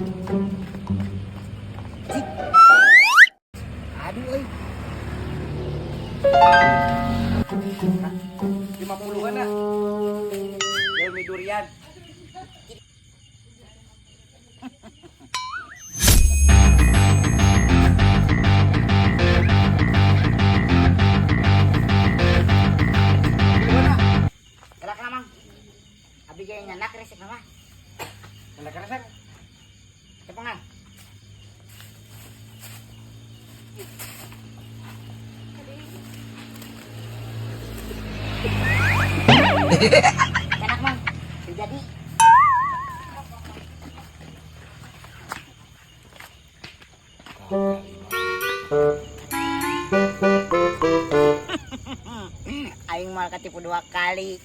Cik. Aduh euy. 50-an ah. Jauh mie durian. Gerak lah, Mang. Abi ge nyandak resep mah. Nyandak resep. Cepengan. Enak, Mang. Jadi. Aing mal ketipu dua kali.